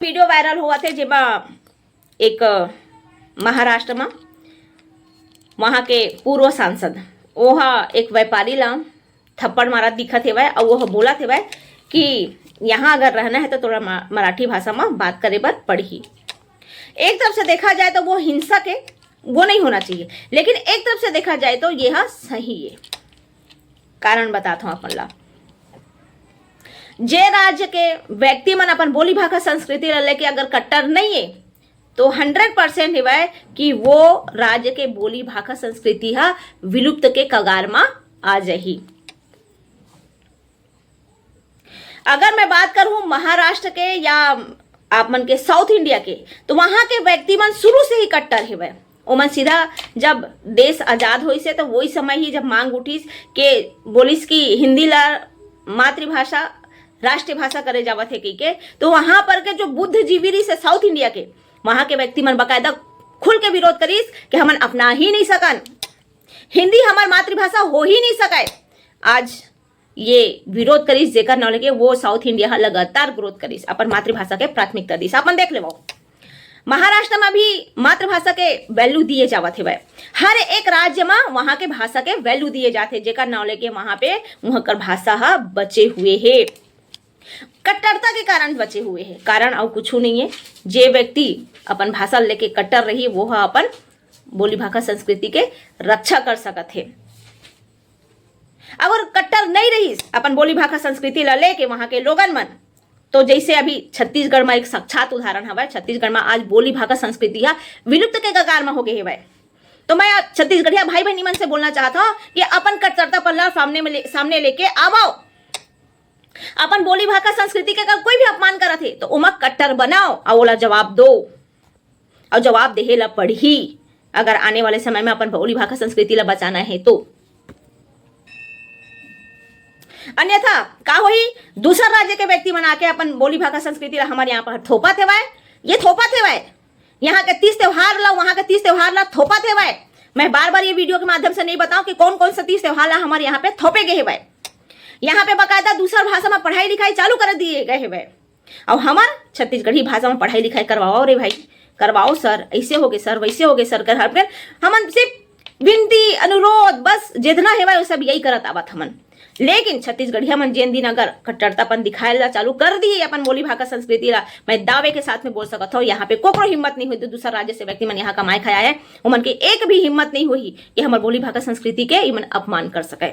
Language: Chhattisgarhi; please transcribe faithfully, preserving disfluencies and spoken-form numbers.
वीडियो वायरल होवत हे, जेमा एक महाराष्ट्र म वहाँ के पूर्व सांसद, ओहा एक व्यापारी ला थप्पड़ मारत दिखत हेवय, अउ ओह बोलत हेवय कि यहाँ अगर रहना है तो तोला मा-, मराठी भाषा म बात करे बर पड़ही। एक तरफ से देखा जाए तो वो हिंसा के, वो नहीं होना चाहिए, लेकिन एक तरफ से देखा जाए तो ये हा सही है। कारण बताता हूँ अपन ला। जे राज्य के व्यक्ति मन अपन बोली भाखा संस्कृति ला लेके अगर कट्टर नहीं है, तो हंड्रेड परसेंट हेवय कि वो राज्य के बोली भाखा संस्कृति हा विलुप्त के कगार मा आ जाही। अगर मैं बात करूं महाराष्ट्र के या आप मन के साउथ इंडिया के, तो वहां के व्यक्ति मन शुरू से ही कट्टर हेवय। ओमन सीधा जब देश आजाद होइस हे, तो वही समय ही जब मांग उठिस के बोलिस कि हिंदी ला मातृभाषा, राष्ट्रीय भाषा करे जावत हे कहिके, तो वहां पर के जो बुद्धिजीवी रहिस हे साउथ इंडिया के, वहां के व्यक्ति मन बकायदा खुल के विरोध करिस कि हमन अपना ही नहीं सकन, हिंदी हमर मातृभाषा हो ही नहीं सकय। आज ये विरोध करिस, जेकर नाव लेके वो साउथ इंडिया ह लगातार ग्रोथ करिस, अपन मातृभाषा के प्राथमिकता दिस। अपन देख लेवो, महाराष्ट्र में भी मातृभाषा के वैल्यू दिए जावत हेवय। हर एक राज्य में वहां के भाषा के वैल्यू दिए जाथे, जेकर नाव लेके वहां पे उहकर भाषा ह बचे हुए हे, कट्टरता के कारण बचे हुए हे। कारण अउ कुछ नहीं है। जे व्यक्ति अपन भाषा लेके कट्टर रही, वो ह अपन बोली भाखा संस्कृति के रक्षा कर सकत हे। अगर कट्टर नहीं रहिस अपन बोली भाखा संस्कृति ला लेके वहां के लोगन मन, तो जैसे अभी छत्तीसगढ़ में एक साक्षात उदाहरण हवय, छत्तीसगढ़ में आज बोली भाखा संस्कृति हा विलुप्त के कगार में हो गए हवय। तो मैं छत्तीसगढ़िया भाई बहनी मन से बोलना चाहता हूँ कि अपन कट्टरतापन ला सामने में ले, सामने लेके आवो। अपन बोली भाखा संस्कृति के अगर कोई भी अपमान करत हे तो ओमा कट्टर बनाओ अउ ओला जवाब दो, अउ जवाब देहे ला पड़ही अगर आने वाले समय में अपन बोली भाखा संस्कृति ला बचाना है तो। अन्यथा का होही, दूसर राज्य के व्यक्ति मन आके अपन बोली भाखा संस्कृति ला हमर यहाँ पर थोपत हेवय, ये थोपत हेवय, यहाँ के तीज त्योहार ला, वहां के तीज त्योहार ला थोपत हेवय। मैं बार बार ये वीडियो के माध्यम से नहीं बताऊं कि कौन कौन सा तीज त्योहार ला हमर यहाँ पे थोपे गए हेवय। यहाँ पे बाकायदा दूसर भाषा में पढ़ाई लिखाई चालू कर दिए गए हेवय, अउ हमर छत्तीसगढ़ी भाषा में पढ़ाई लिखाई करवाओ रे भाई, करवाओ सर, ऐसे होगे सर, वैसे होगे सर, कर हर बेर हमन सिर्फ विनती, अनुरोध, बस जितना हेवय वो सब यही करत आवत हमन। लेकिन छत्तीसगढ़िया मन जेन दिन अगर कट्टरतापन दिखाए ला चालू कर दिही अपन बोली भाखा संस्कृति ला, मैं दावे के साथ में बोल सकत हूँ, यहाँ पे कोकरो हिम्मत नहीं होही। तो दूसर राज्य से व्यक्ति मन यहाँ कमाए खाए आए, ओमन के एक भी हिम्मत नहीं होही कि हमर बोली भाखा संस्कृति के इमन अपमान कर सके।